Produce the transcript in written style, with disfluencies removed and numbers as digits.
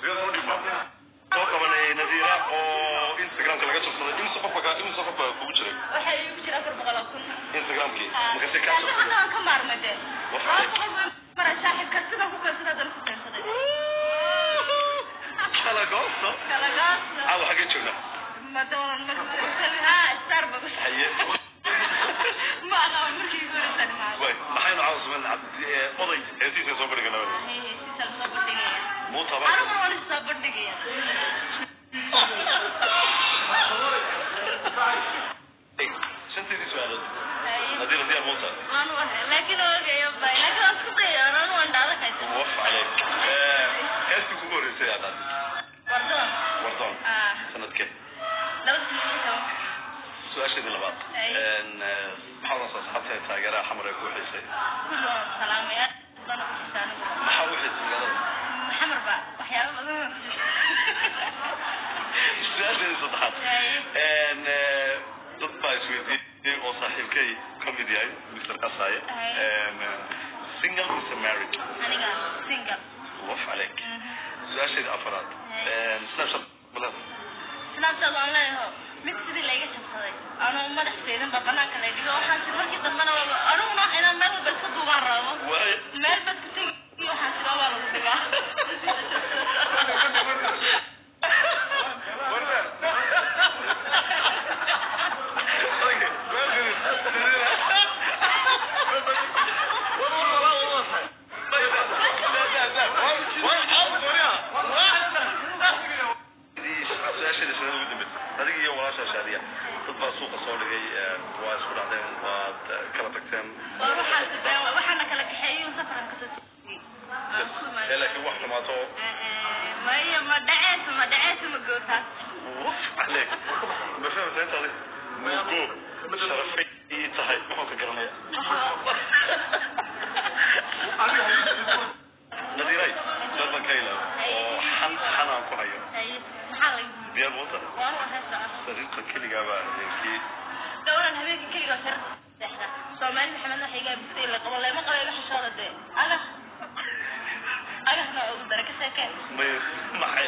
Soo qabanay Nadiira oo Instagramka laga jabsaday. Imse qof baa, imse qof baa kugu jiray? Waxaa iigu jira 400,000. Instagramkii markase kaa Hadda jabsaday. Waan ka maarmay dee. Wax 200 way mara saaxiibka sida ku keensaday, haddana ku keensaday. Kala goosto. Kala goosto. Caawa xaggee joognaa? Ma doonan marka Starbucks. Haye. Ma aqaan markii igu horeysa imaado. Way maxaynu caawa samayn? Oday heesiisa soo bandhigana. Heesiisa soo bandhigaya. Muu taban. Aniguna waan is soo bandhigaya. Shanteedii su-aalood, Nadiira, diyaar muuta? Waan u ahay, laakiin ogayo bay, laakiin waan isku dayay, anuu waan dhaadakaysa. Waf caleyk. Heestii kugu horreysay aad qaadid? Wardoon. Wardoon. Ah. Sanadkee? 2016. Su-aasheedii labaad. Ay. Maxaa odhanaysaa asxaabta taageeraha Xamar ee ku xiisay? Kulli waan salaamay, aad baan u xiisaa anigu. Maxaa u xiisay magaalada? Xamar ba waxyaabo badan baan ku Su-aasheedii saddexaad. Ay. Dad baa isweydiiyey oo saaxiibkay ka mid yahay, Mr Qasaaye. Ay. Single mise married? Aniga single. Waf caleyk. Su-aasheedii afaraad. Ay. Snapchat malada? Snapchat waan leeyaho, mid sidii layga jabsaday anuu madax seedin ba banaanka lay dhigo. Waxaan tir markii dambena aniguna inaan meel walba iska duubaan rabo. Waay. Meel baad ku tegi, waxaan tiri waa lagu dhigaa. Su-aasheeda shanaad ugu dambeysay. Adiga iyo walaasha Shaadiya, dad baa suuqa soo dhigay, waa isku dhacdeen, waad kala tagteen. Waa waxaasi been, waxaana kala kaxeeyey safaran kasoo tegey. Waan ku imaaday. Laakiin wax xumaato. Maya, ma dhaceyso, ma dhaceyso, ma gootaas. Waf caleyk. Ma fahamta inta adig mugo sharafay ii tahay? Muxuu ka garanaya Nadiiray? Dad baan ka ilaaway oo xan xanaan ku hayo. Haye, maxaa laga Diyaar muuta? Waan u ahay socod. Sariirta keligaa baa habeenkii? Dowlan habeenkii keligaa sariirta seexda. Soomaali Maxamed waxay iga aaminsan la qabo, lama qabo, iga xishooda dee. Agah agahna ugu dara ka sheekee. May maxay